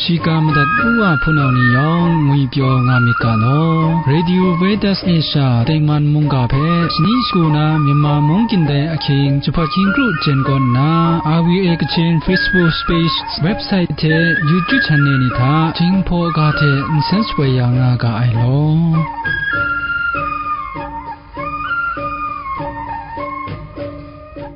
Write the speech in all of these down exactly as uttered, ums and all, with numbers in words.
Shiga madat u wa hpunau ni yawng ngwi pyaw nga myit ga law. Radio Vedas Asia Taiman mungga hpe shani shagu na Myanmar mung kyin dai ahkying jahpat hkying kru jen kaw nna, R V A Kachin Facebook page, website hte YouTube channel ni hta Jinghpaw ga hte nsen shapoi ya nga ga ai law.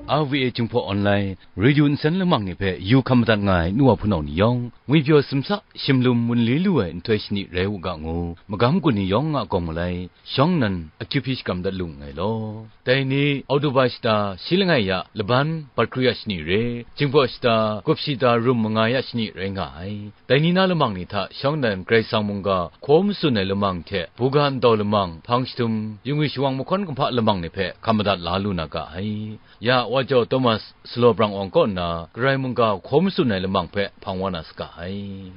R V A Jinghpaw Online Radio nsen lamang ni hpe yu hkam madat nga ai nu wa hpunau ni yawng, ngwi pyaw simsa, shimlum wunli lu ai nhtoi shani rai u ga ngu, magam gun ni yawng a kawng malai, shawng nnan akyu hpyi shakam dat lu nngai law. Dai ni, Oktoba shata shi langai ya laban, bat kru ya shani re, Jinghpaw shata, gup shata rum manga ya shani rai nga ai. Dai ni na lamang ni hta shawng nnan Karai Kasang mungga hkaw matsun ai lamang hte, buga ndau lamang, hpang shadum, yungwi shawang mahkawn kumhpa lamang ni hpe hkam madat la lu na ga ai. Ya, Wa Jau Thomas Salaw Brang Awng kaw nna Karai mungga hkaw matsun ai lamang hpe hpang wa na saga ai.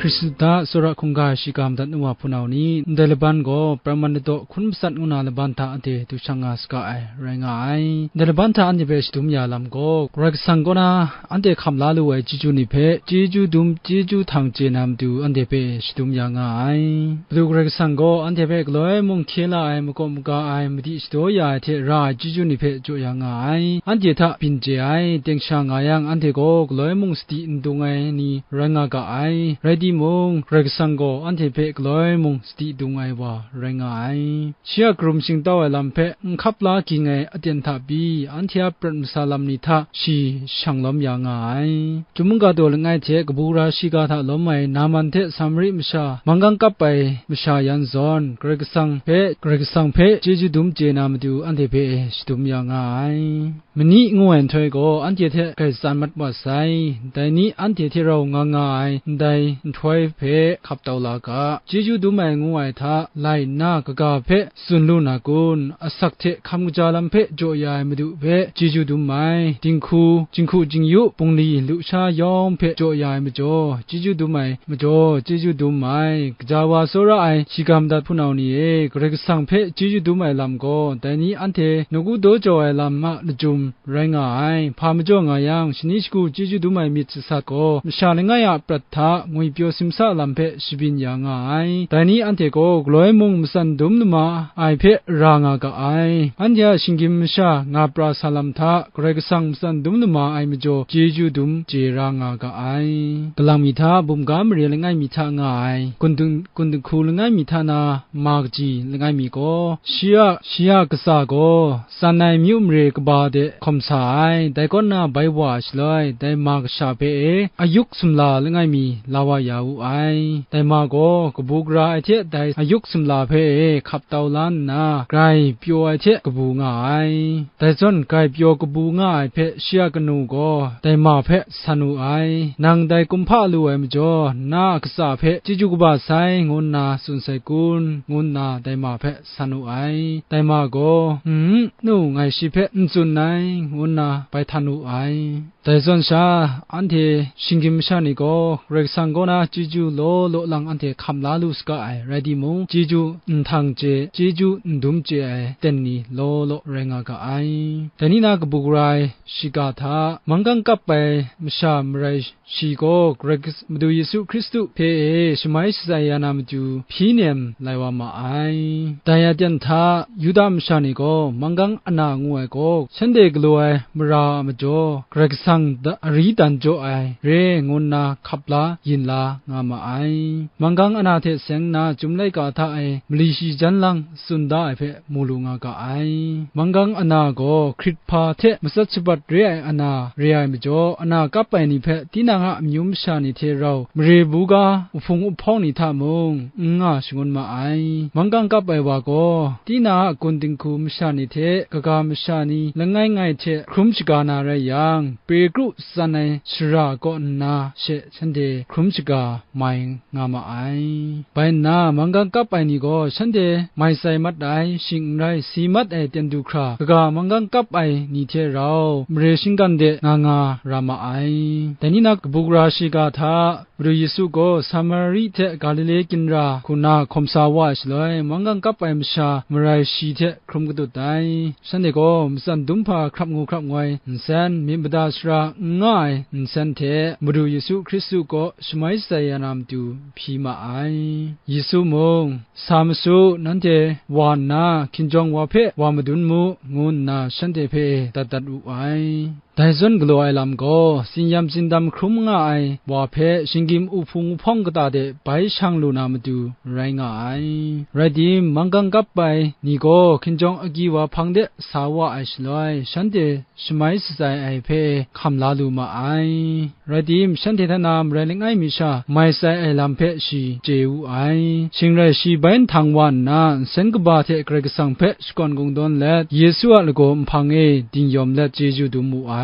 Hkristu hta tsawra hkungga shiga madat nu wa hpunau ni, ndai laban gaw Praman ladaw hkun matsat ngu na laban hta anhte du shang nga saga ai, rai nga ai. Ndai laban hta anhte hpe shadum ya lam gaw, Karai Kasang kaw na anhte hkam la lu ai chyeju ni hpe, chyeju dum, chyeju htang chye na matu anhte hpe shadum ya nga ai. Madu Karai Kasang gaw anhte hpe galoi mung hkye la ai, makaw maga ai, madi shadaw ya ai hte ra ai chyeju ni hpe jaw ya nga ai. Anhte hta byin chye ai, teng sha nga yang, anhte gaw galoi mung sadi n dung ai ni rai nga ga ai. Rai timung, Karai Kasang gaw anhte hpe galoi mung sadi dung ai wa rai nga ai. Shi a karum shingtau ai lam hpe n hkap la ging ai aten hta pyi, anhte a prat masa lam ni hta shi shang lawm ya nga ai. Chyum mungga daw langai hte kabu gara shiga hta lawm ai Naman hte Samari masha manggang kap ai masha yan zawn, Karai Kasang hpe, Karai Kasang hpe chyeju dum chye na matu anhte hpe shadum ya nga ai. Mani ngu ai nhtoi gaw anhte hte grai tsan mat wa sai. Dai ni anhte hte rau nga nga ai ndai nhtoi hpe hkap tau la ga. Chyeju dum ai ngu ai hta lai nna kaga hpe tsun lu na kun? Asak hte hkam kaja lam hpe jaw ya ai Madu hpe chyeju dum ai. Dinghku, jinghku jingyu, bungli lusha yawng hpe jaw ya ai majaw, chyeju dum ai majaw, chyeju dum ai. Gaja wa tsawra ai shiga madat hpunau ni e, Karai Kasang hpe chyeju dum ai lam gaw, dai ni anhte nawku daw jaw ai lam a lachyum rai nga ai. Hpa majaw nga yang, shani shagu chyeju dum ai myit sasat gaw, masha langai a prat hta ngwi pyaw simsa lam hpe shabyin ya nga ai. Dai ni anhte gaw galoi mung matsan dum lama ai hpe ra nga ga ai. Anhte a shinggyim masha nga pra sa lam hta, Karai Kasang matsan dum lama ai majaw, chyeju dum chye ra nga ga ai. Galang mi hta, bumga mare langai mi hta nga ai, kun dinghku langai mi hta na, ma kaji langai mi gaw, shi a, shi a katsa gaw, tsan ai myu mare kaba de hkawm sa ai. Dai kaw nna bai wa ai shaloi, dai ma kasha hpe e, ayuk sumla langai mi la wa ya wu ai. Dai ma gaw kabu gara ai hte dai ayuk sumla hpe e hkap tau la nna, grai pyaw ai hte kabu nga ai. Dai zawn grai pyaw kabu nga ai hpe shi a kanu gaw dai ma hpe san wu ai. Nang dai kumhpa lu ai majaw, na a katsa hpe chyeju kaba sai, ngu nna tsun sai kun? Ngu nna dai ma hpe san wu ai. Dai ma gaw, "N-, nu, ngai shi hpe n tsun ai," ngu nna bai htan wu ai. Dai zawn sha, anhte shinggyim masha ni gaw Karai Kasang kaw na chyeju law law lang anhte hkam la lu saga ai, rai timung, chyeju n htang chye, chyeju n dum chye ai aten ni law law rai nga ga ai. Dai ni na kabu gara ai shiga hta, manggang kap ai masha marai shi gaw, Grai Kas-, Madu Yesu Hkristu hpe e shamai shatsai ya na matu hpyi nem lai wa ma ai. Dai aten hta, Yuda masha ni gaw manggang ana ngu ai gaw, shanhte galaw ai mara a majaw, Karai Kasang da-, ari dan jaw ai re, ngu nna hkap la yin la nga ma ai. Manggang ana hte seng nna, Chyum laika hta e mali shi jan lang tsun da ai hpe mu lu nga ga ai. Manggang ana gaw hkrit hpa hte matsat shabat re ai ana re ai majaw, ana kap ai ni hpe tinang a amyu masha ni hte rau mare buga uhpung uhpawng ni hta mung n nga shangun ma ai. Manggang kap ai wa gaw, tinang a gun dinghku masha ni hte kaga masha ni langai ngai hte hkrum shaga na rai yang, Petru tsan ai shara kaw nna she shanhte hkrum shaga mai nga ma ai. Bai nna, manggang kap ai ni gaw shanhte mai tsai mat ai, shing n rai, si mat ai ten du hkra, kaga manggang kap ai ni hte rau mare shinggan de nga nga ra ma ai. Dai ni na kabu gara shiga hta, Madu Yesu gaw Samari hte Galile ginra hku na hkawm sa wa ai shaloi, manggang kap ai masha marai shi hte hkrum kadut ai. Shanhte gaw matsan dum hpa hkrap ngu hkrap ngoi nsen, myit mada sara n nga ai nsen hte Madu Yesu Hkristu kaw shamai shatsai ya na matu hpyi ma ai. Yesu mung, "Sa masu, nanhte wa nna hkinjawng wa hpe wa madun mu," ngu nna shanhte hpe dat dat wu ai. Dai zawn galaw ai lam gaw, tsin-yam tsindam hkrum nga ai wa hpe shinggyim uhpung uhpawng kata de bai shang lu na matu rai nga ai. Rai tim, manggang kap ai ni gaw hkinjawng agyi wa hpang de sa wa ai shaloi, shanhte shamai shatsai ai hpe hkam la lu ma ai. Rai tim, shanhte hta na marai langai mi sha mai tsai ai lam hpe shi chye wu ai. Shing rai shi bai nhtang wa nna, nsen kaba hte Karai Kasang hpe shakawn kungdawn let, Yesu a lagaw nhpang e din yawm let chyeju dum wu ai.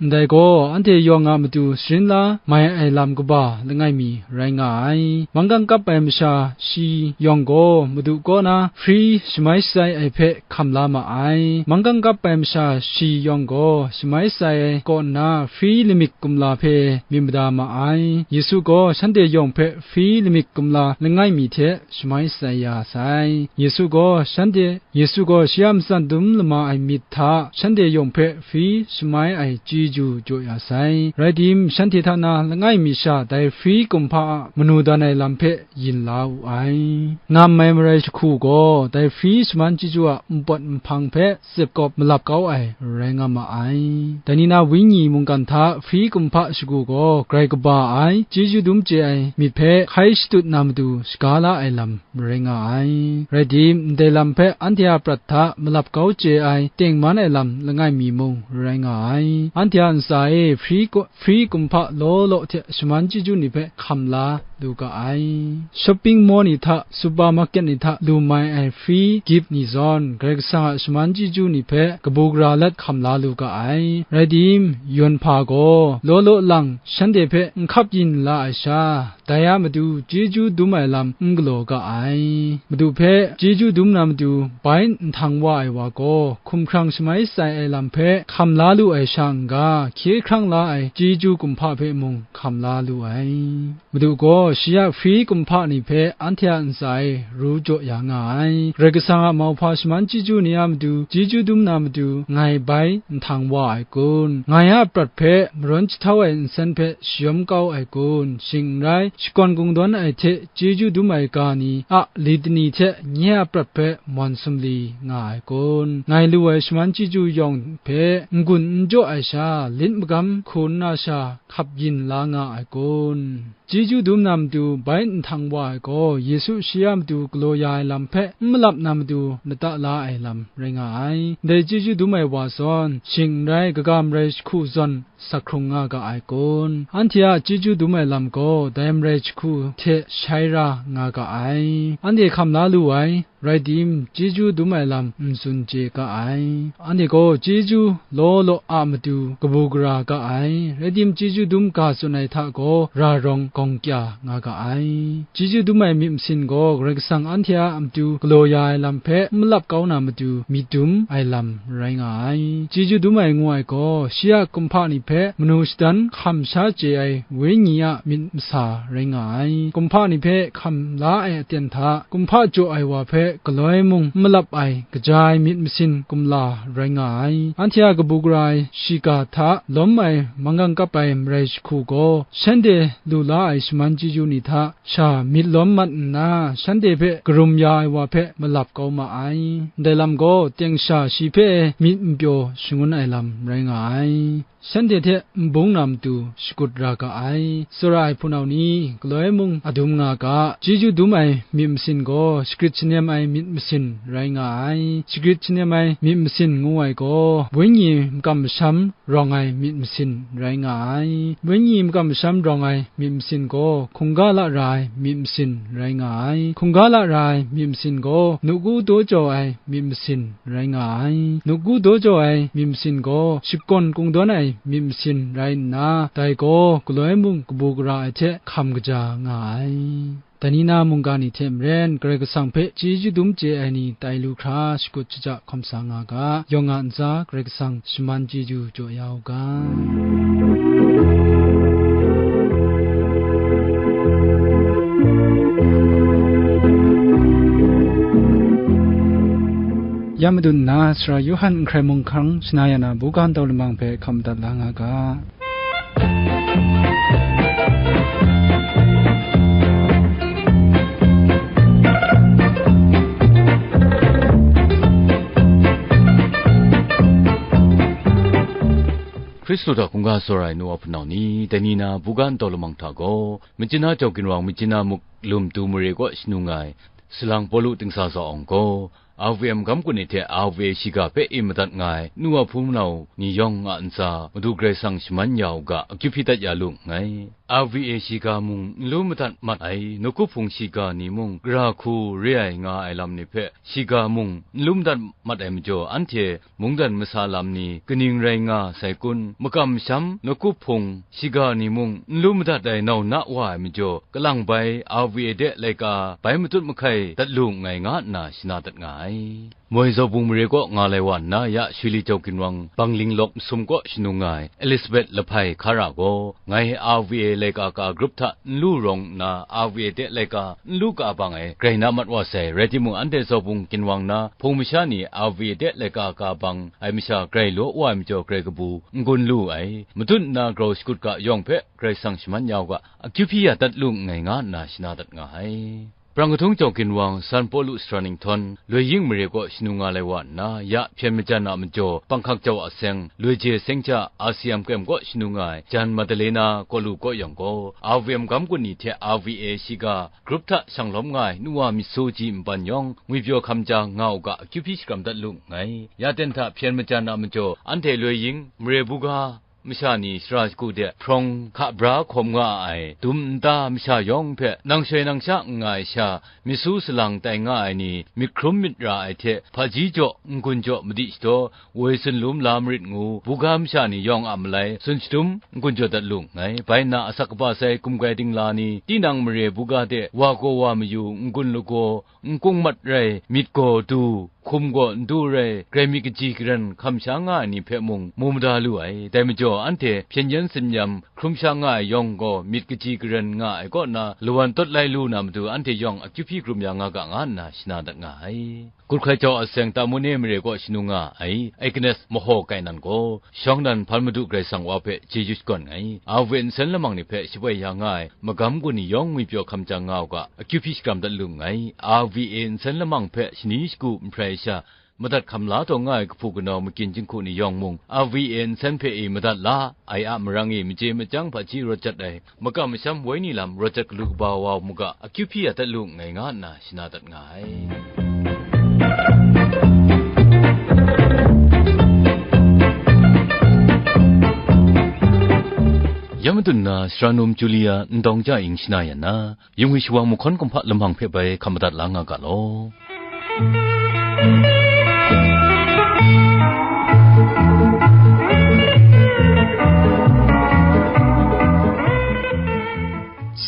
Ndai gaw, anhte yawng a matu sharin la mai ai lam kaba langai mi rai nga ai. Manggang kap ai masha shi yawng gaw Madu kaw na hpri shamai shatsai ai hpe hkam la ma ai. Manggang kap ai masha shi yawng gaw shamai shatsai ai kaw nna, hpri lamik kumla hpe myit mada ma ai. Yesu gaw shanhte yawng hpe hpri lamik kumla langai mi hte shamai shatsai ya sai. Yesu gaw shanhte, Yesu gaw shi a matsan dum lama ai myit hta shanhte yawng hpe hpri shamai ai chyeju jaw ya sai. Rai tim, shanhte hta na langai mi sha dai hpri kumhpa a manu dan ai lam hpe yin la wu ai. Ngam ai marai jahku gaw dai hpri shaman chyeju a npawt nhpang hpe tsep kawp malap kau ai rai nga ma ai. Dai ni na wenyi mungkan hta hpri kumhpa shagu gaw grai kaba ai, chyeju dum chye ai myit hpe hkai shatut na matu shaga la ai lam rai nga ai. Rai tim, ndai lam hpe anhte a prat hta malap kau chye ai tengman ai lam langai mi mung rai nga ai. Anhte a ntsa e hpri ku-, hpri kumhpa law law hte shaman chyeju ni hpe hkam la lu ga ai. Shopping mall ni hta, supermarket ni hta lu mai ai hpri gip ni zawn, Karai Kasang a shaman chyeju ni hpe kabu gara let hkam la lu ga ai. Rai tim, yawn hpa gaw law law lang shanhte hpe n hkap yin la ai sha, dai a matu chyeju dum ai lam n galaw ga ai. Madu hpe chyeju dum na matu bai nhtang wa ai wa gaw, hkumhkrang shamai shatsai ai lam hpe hkam la lu ai sha n-ga, hkye hkrang la ai chyeju kumhpa hpe mung hkam la lu ai. Madu gaw shi a hpri kumhpa ni hpe anhte a ntsa e ru jaw ya nga ai. Karai Kasang a mauhpa shaman chyeju ni a matu chyeju dum na matu ngai bai nhtang wa ai kun? Ngai a prat hpe marawn jahtau ai nsen hpe shayawm kau ai kun? Shing n rai, shakawn kungdawn ai hte chyeju dum ai ga ni a litani hte nye a prat hpe mawn sumli nga ai kun? Ngai lu ai shaman chyeju yawng hpe n-gun n jaw ai sha, lit magam hku nna sha hkap yin la nga ai kun? Chyeju dum na matu bai nhtang wa ai gaw, Yesu shi a matu galaw ya ai lam hpe n malap na matu lata la ai lam rai nga ai. Ndai chyeju dum ai wa zawn, shing n rai, kaga marai jahku zawn sak hkrung nga ga ai kun? Anhte a chyeju dum ai lam gaw dai marai jahku hte shai ra nga ga ai. Anhte hkam la lu ai, rai tim, chyeju dum ai lam n tsun chye ga ai. Anhte gaw chyeju law law a matu kabu gara ga ai, rai tim, chyeju dum ga tsun ai hta gaw ra rawng gawng kya nga ga ai. Chyeju dum ai myit masin gaw Karai Kasang anhte a matu galaw ya ai lam hpe n malap kau na matu myit dum ai lam rai nga ai. Chyeju dum ai ngu ai gaw, shi a kumhpa ni hpe manu shadan hkam sha chye ai wenyi a myit masa rai nga ai. Kumhpa ni hpe hkam la ai aten hta, kumhpa jaw ai wa hpe galoi mung n malap ai kaja ai myit masin kumla rai nga ai. Anhte a kabu gara ai shiga hta lawm ai manggang kap ai marai jahku gaw, shanhte lu la ai shaman chyeju ni hta sha myit lawm mat nna, shanhte hpe karum ya ai wa hpe malap kau ma ai. Ndai lam gaw, teng sha shi hpe myit n pyaw shangun ai lam rai nga ai. Shanhte hte n bung na matu shakut ra ga ai. Tsawra ai hpunau ni, galoi mung a dum nga ga, chyeju dum ai myit masin gaw shagrit shanem ai myit masin rai nga ai. Shagrit shanem ai myit masin ngu ai gaw, wenyi makam masham rawng ai myit masin rai nga ai. Wenyi makam masham rawng ai myit masin gaw, hkungga lara ai myit masin rai nga ai. Hkungga lara ai myit masin gaw, nawku daw jaw ai myit masin rai nga ai. Nawku daw jaw ai myit masin gaw, shakawn kungdawn ai myit masin rai nna, dai gaw galoi mung kabu gara ai hte hkam kaja nga ai. Dai ni na mungga ni hte maren, Karai Kasang hpe chyeju dum chye ai ni tai lu hkra, shakut shaja hkawm sa nga ga, yawng a ntsa Karai Kasang shaman chyeju jaw ya u ga. Ya madun nna, Sara Yawhan n hkrai mung hkang shana ya na buga ntau lamang hpe hkam madat la nga ga. Hkristu hta hkungga tsawra ai nu wa hpunau ni, dai ni na buga ntau lamang hta gaw, Myitkyina Jau Ginwang Myitkyina Muk Lum Tu Mare kaw shanu nga ai, Salang Pawlu Tingsa Za Awng gaw, R V M gam kun ni hte R V A shiga hpe e madat nga ai nu wa hpunau ni yawng a ntsa, Madu Karai Kasang shaman ya u ga, akyu hpyi dat ya lu nngai. R V A shiga mung n lu madat mat ai, nawku hpung shiga ni mung, gara hku re ai nga ai lam ni hpe, shiga mung n lu madat mat ai majaw, anhte mungdan masa lam ni kaning rai nga sai kun? Makam masham nawku hpung shiga ni mung n lu madat ai nau na wa ai majaw, kalang bai R V A de laika bai matut mahkai dat lu nngai nga nna shana dat nga ai. Moi Zaubung mare kaw nga lai wa nna, ya Shwili Jau Ginwang Bangling Lawk Masum kaw shanu nga ai Elizabeth Lahpai Hkara gaw, ngai R V A laika ka grup hta n lu rawng nna, R V A de laika n lu ka bang ai grai na mat wa sai, rai timung, anhte Zaubung Ginwang na hpung masha ni R V A de laika ka bang ai masha grai law wa ai majaw, grai kabu n gun lu ai. Matut nna grau shakut ga yawng hpe Karai Kasang shaman ya u ga, akyu hpyi ya dat lu nngai nga nna shana dat nga ai. Prang Kahtung Jau Ginwang, San Pawlu Sara Ninghtawn, Loi Ying mare kaw shanu nga lai wa nna, ya hpyen majan a majaw, Panghkak Jau a seng, Loi Je Seng Ja, R C M K M kaw shanu nga ai, Jan Madalena Kawlu kaw yawng gaw, R V M gam kun ni hte R V A shiga grup hta shang lawm nga ai nu wa myit su ji npan yawng, ngwipyaw hkam ja nga u ga, akyu hpyi shakram dat lu nngai. Ya ten hta hpyen majan a majaw, anhte Loi Ying mare buga masha ni sara shagu de hprawng hka bra hkawm nga ai, dum nta masha yawng hpe nang shoi nang sha n nga ai sha, myit su salang tai nga ai ni, myit hkrum myit ra ai hte, hpaji jaw, n-gun jaw madi shadaw, woi sunlum la marit ngu, buga masha ni yawng a malai, tsun shadum n-gun jaw dat lu nngai. Bai nna, asak kaba sai gumgwai dingla ni, tinang mare buga de wa gaw wa mayu, n-gun lagaw, n-gung mat rai, myit gaw du, hkum gaw n du rai, grai myit kaji karen hkam sha nga ai ni hpe mung mu mada lu ai. Dai majaw, anhte hpyen yen tsin-yam hkrum sha nga ai yawng gaw, myit kaji karen nga ai kaw na, lawan tawt lai lu na matu, anhte yawng akyu hpyi hkrum ya nga ga, nga nna shana dat nga ai. Gun hkrai jau a seng Tamune mare kaw shanu nga ai Agnes Mahaw Kainan gaw, shawng nnan hpan Madu Karai Kasang wa hpe chyeju shakawn ai. R V A nsen lamang ni hpe shapoi ya nga ai magam gun ni yawng ngwipyaw hkam jang nga u ga, akyu hpyi shakram dat lu nngai. R V A nsen lamang hpe shani shagu nhprai sha, madat hkam la taw nga ai kahpu kanau makyin jinghku ni yawng mung, R V A nsen hpe e madat la ai a marang e, maje machyang hpaji rawt jat ai, makam masham woi ni lam rawt jat galu kaba wa u mu ga, akyu hpyi ya dat lu nngai nga nna shana dat nga ai. Ya madun na, Sara Num Julia Ndawng Ja Ing shana yan na, Yungwi shawang mahkawn kumhpa lamang hpe bai hkam madat la nga ga law.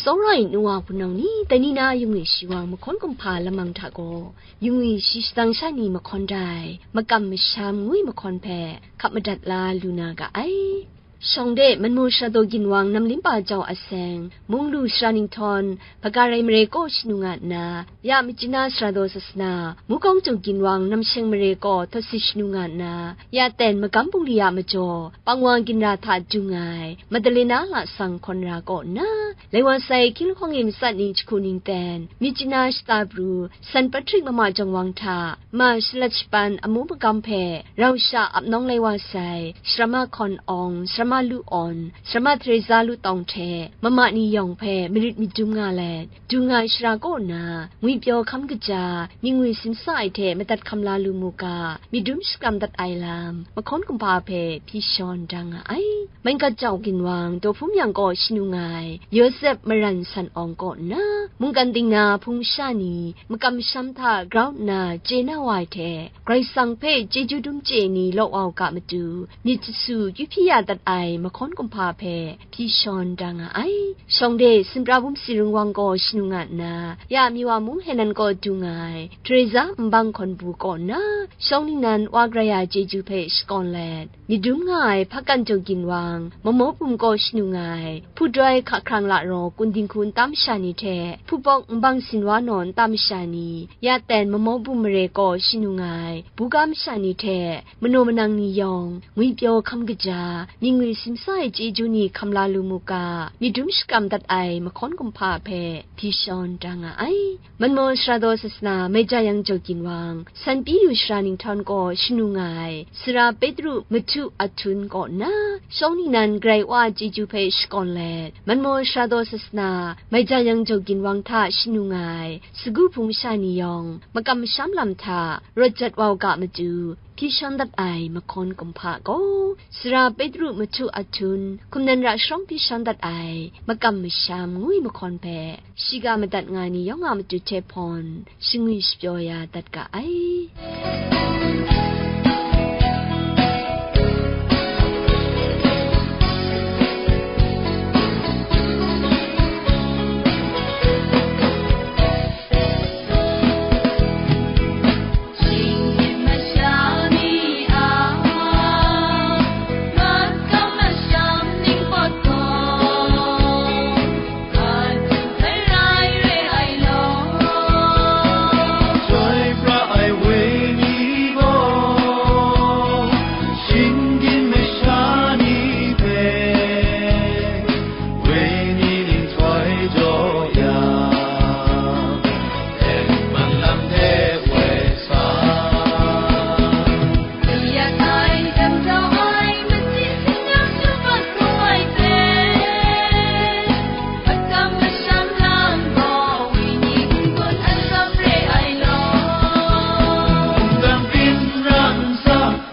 Tsawra ai nu wa hpunau ni, dai ni na Yungwi shawang mahkawn kumhpa lamang hta gaw, Yungwi shi shadang sha ni mahkawn dai, makam masham ngwi mahkawn hpe hkap madat la lu na ga ai. Shawng de, Manmu Sharado Ginwang Namlimpa Jau a seng, Munglu Sara Ninghtawn, Bagarai mare kaw shanu nga nna, ya Myitkyina Sharado Sasana, Mukawng Jau Ginwang Namsheng mare kaw htawt si shanu nga nna, ya ten magam bungli a majaw, Pangwa ginra hta dung ai, Madalena lasang hkawn ra kaw nna, lai wa sai hkying lahkawng e matsat ni jahku ning ten, Myitkyina shata pru, San Patrick mama jawng wang hta, ma shalat shapan amu magam hpe rau sha ap nawng lai wa sai, Sarama Hkawn Awng, Sarama Lu Awn, Sarama Teresa Lu Tawng hte mama ni yawng hpe marit madum nga let, du nga ai shara kaw na, ngwipyaw hkam kaja, myit ngwi simsa ai hte madat hkam la lu mu ga, myit dum shakram dat ai lam, mahkawn kumhpa hpe hpyi shawn da nga ai. Mungkan Jau Ginwang, Daw Hpum Yang kaw shanu nga ai, Yawsep Maran San Awng kaw nna, mungkan dingna hpung masha ni, makam masham hta grau nna chye na wa ai hte, Karai Kasang hpe chyeju dum chye ni law wa u ga matu, myit jasu kyu hpyi ya dat ai mahkawn kumhpa hpe hpyi shawn da nga ai. Shawng de, Sinpra Bum Sirung Wang gaw shanu nga nna, ya Miwa mung Henan kaw dung ai, Teresa Nbang Hkawn Bu kaw nna, shawng ningnan wa Karai a chyeju hpe shakawn let, myit dum nga ai Hpakan Jau Ginwang, Mamo Bum kaw shanu nga ai, Hpudoi Hka Hkrang La Raw, Kun Dinghku nta masha ni hte, hpupawk nbang sinwa naw nta masha ni, ya ten mamau bum mare kaw shanu nga ai, buga masha ni hte manaw manang ni yawng, ngwipyaw hkam kaja, myingwi simsa ai chyeju ni hkam la lu mu ga, myit dum shakram dat ai mahkawn kumhpa hpe hpyi shawn da nga ai. Manmaw Sara daw sasana, Maijan Yang Jau Ginwang, San Pyi Yu Sara Ninghtawng kaw shanu nga ai, Sara Petru Mahtu Ahtum kaw nna, shawng ningnan Karai Wa a chyeju hpe shakawn let, Manmaw Sara daw sasana, Maijan Yang Jau Ginwang hta shanu nga ai, sagu hpung masha ni yawng, makam masham lam hta rawt jat wa u ga matu, hpyi shawn dat ai mahkawn kumhpa gaw, Sara Petru Mahtu Ahtum, hkum nan ra sharawng hpyi shawn dat ai makam masham ngu ai mahkawn hpe, shiga madat nga ai ni yawng a matu hte hpawn, shangwi shapyaw ya dat ga ai.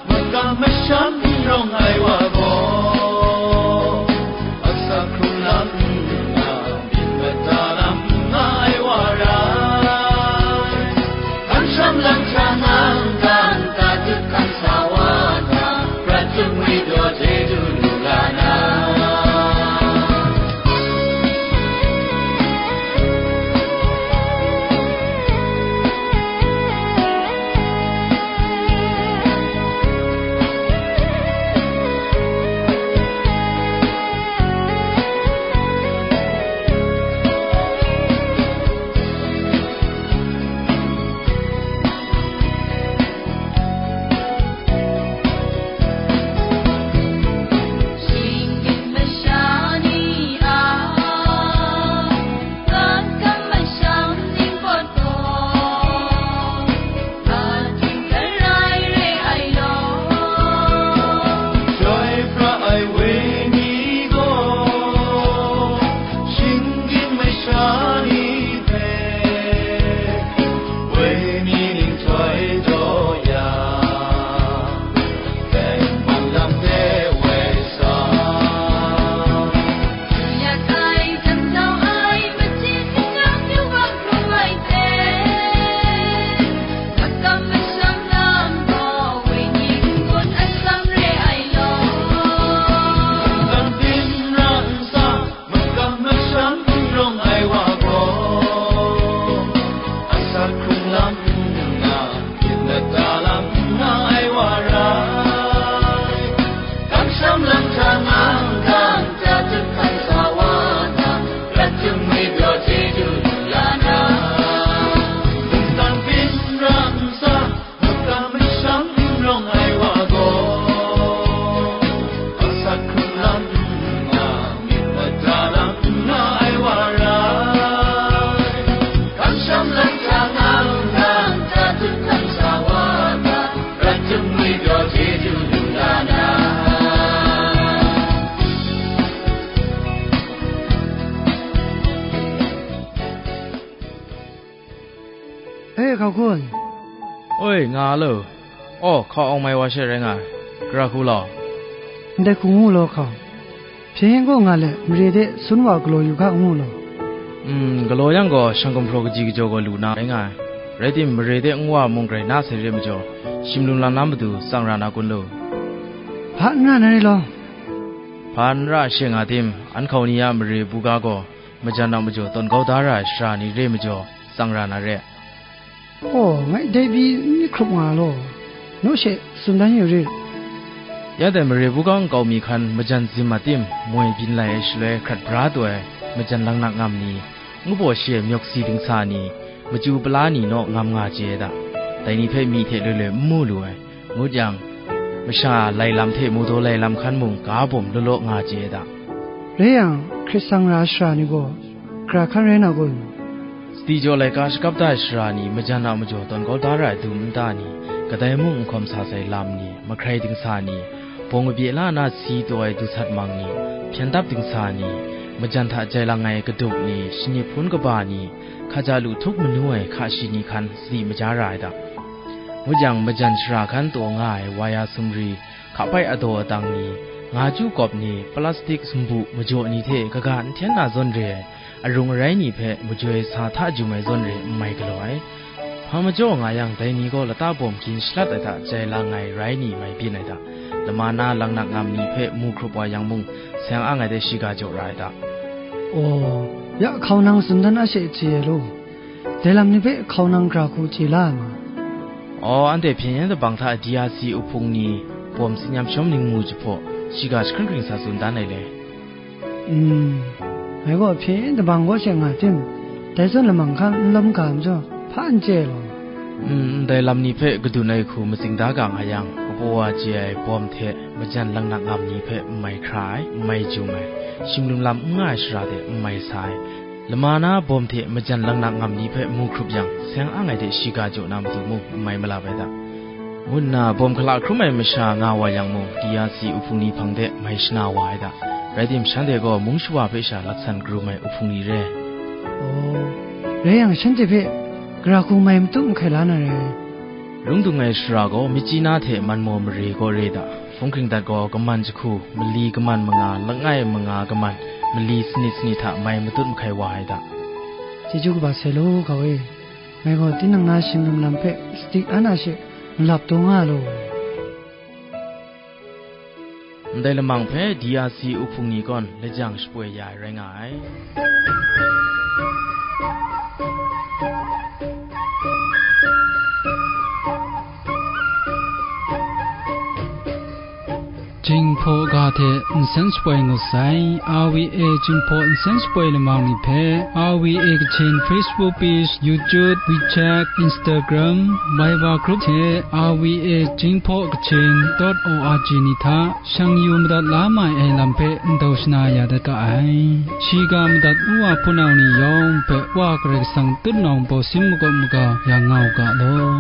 Makam masham n rawng ai wa gaw, asak hkrung lam nna, myit mada lam n nga ai wa rai. Hkan sham lam hta nang, nta tut hkan sa wa hta, prat jumwi daw chyeju lu la na. Makam masham n rawng ai wa gaw, asak hkrung lam nna, myit mada lam n nga ai wa rai. Kamsham lam hta ngang, nta tut hkan sa wa hta, prat jumwi daw chyeju lu la na. Mungkan byin ra n sa, makam masham n rawng ai wa gaw, asak hkrung lam nna, myit mada lam n nga ai wa rai. Kamsham lam hta ngang, nta tut hkan sa wa hta, prat jumwi daw chyeju lu la na. E, hkau kun. Oi, nga lo. Aw, hkau awng mai wa she rai nga ai. Gara hku law. Ndai hku ngu law hkau. Hpyen yen kaw nga let, mare de sun wa galaw yu ga ngu law. Mm, galaw yang gaw, shang gumhpraw kaji kajaw gaw lu na rai nga ai. Rai timung, mare de ngu wa mung grai na sai re majaw, shim lung lang na matu tsang ra na kun lu? Hpa n ra na re law. Hpa n ra she nga tim, an hkau ni a mare buga gaw, majan a majaw tawn kau da ra ai sara ni re majaw, tsang ra na re. Aw, ngai dai pyi n myit hkrup nga law, naw she tsun dan yu rit. Ya dai mare buga nkau mi hkan majan zim a tim, moi byin lai ai shaloi hkrat bra taw ai majan langnak ngam ni, Ngu baw shi ai myawk si dingsa ni, machyu pala ni naw ngam nga chye ai da. Dai ni hpe myi hte loi loi n mu lu ai. Ngut yang, masha lai lam hte mawdaw lai lam hkan mung ga bawm law law nga chye ai da. Rai yang, hkrit sang ra ai shara ni gaw, gara hkan rai na kun? Sadi jaw laika shakap da ai shara ni majan a majaw tawn kau da ra ai dum nta ni, kadai mung n hkawm sa sai lam ni, mahkrai dingsa ni, bawng kabye la na si taw ai dusat mang ni, hpyen dap dingsa ni, majan hta jai lang ai kaduk ni, shani hpun kaba ni, hkaja lu htup manu ai hka shi ni hkan sadi maja ra ai da. Ngut yang, majan shara hkan taw nga ai waya sumri, hkapai adaw adang ni, nga chyu kawp ni, plastik sumbu majaw ni hte kaga n hten na zawn re ai, arung arai ni hpe majoi sa hta jum ai zawn re n mai galaw ai. Hpa majaw nga yang, dai ni gaw lata bawm gin shalat ai hta jai lang ai rai ni mai byin ai da. Lama na langnak ngam ni hpe mu hkrup wa yang mung, seng ang ai de shiga jaw ra ai da. Aw, ya hkaunang tsun dan a she chye ai law, dai lam ni hpe hkaunang gara hku chye la ai ma? Aw, anhte hpyen yen dabang hta D R C uhpung ni bawm tsin yam shawm ningmu jahpaw, shiga jahkring hkring sa tsun dan ai le. Mm, ngai gaw hpyen yen dabang kaw she nga tim, dai zawn lamang hkan n lawm ga majaw, hpa n chye ai law. Mm, ndai lam ni hpe kadun ai hku matsing da ga nga yang, kabaw wa chye ai bawm hte majan langnak ngam ni hpe n mai hkra ai, n mai jum ai, shimlum lam n nga ai shara de n mai sa ai, lama na bawm hte majan langnak ngam ni hpe mu hkrup yang, seng ang ai de shiga jaw na matu mung n mai malap ai da. Ngu nna bawm hkala hkrum ai masha nga wa yang mung, D R C uhpung ni hpang de mai shana wa ai da. Rai tim, shanhte gaw mung shawa hpe sha laksan karum ai uhpung ni re. Aw, rai yang, shanhte hpe gara hku mai matut mahkai la na re. Lung dung ai shara gaw myit chyi na hte man maw mare gaw re da. Hpung hkring dat gaw kaman jahku, mali kaman manga, langai manga kaman, mali sanit sanit hta mai matut mahkai wa ai da. Chyeju kaba sai law, gau e. Ngai gaw tinang na shimlum lam hpe sadi an a she malap taw nga law. Ndai lamang hpe D R C uhpung ni gawn lajang shapoi ya ai rai nga ai. Jinghpaw ga hte nsen shapoi ngut sai, R V A Jinghpaw nsen shapoi lamang ni hpe, R V A Kachin Facebook page, YouTube, WeChat, Instagram, Viber group hte R V A Jinghpaw Kachin dot O R G ni hta shang yu madat la mai ai lam hpe ndau shana ya dat ga ai. Shiga madat nu wa hpunau ni yawng hpe Wa Karai Kasang tutnawng bawsin makawp maga ya nga u ga law.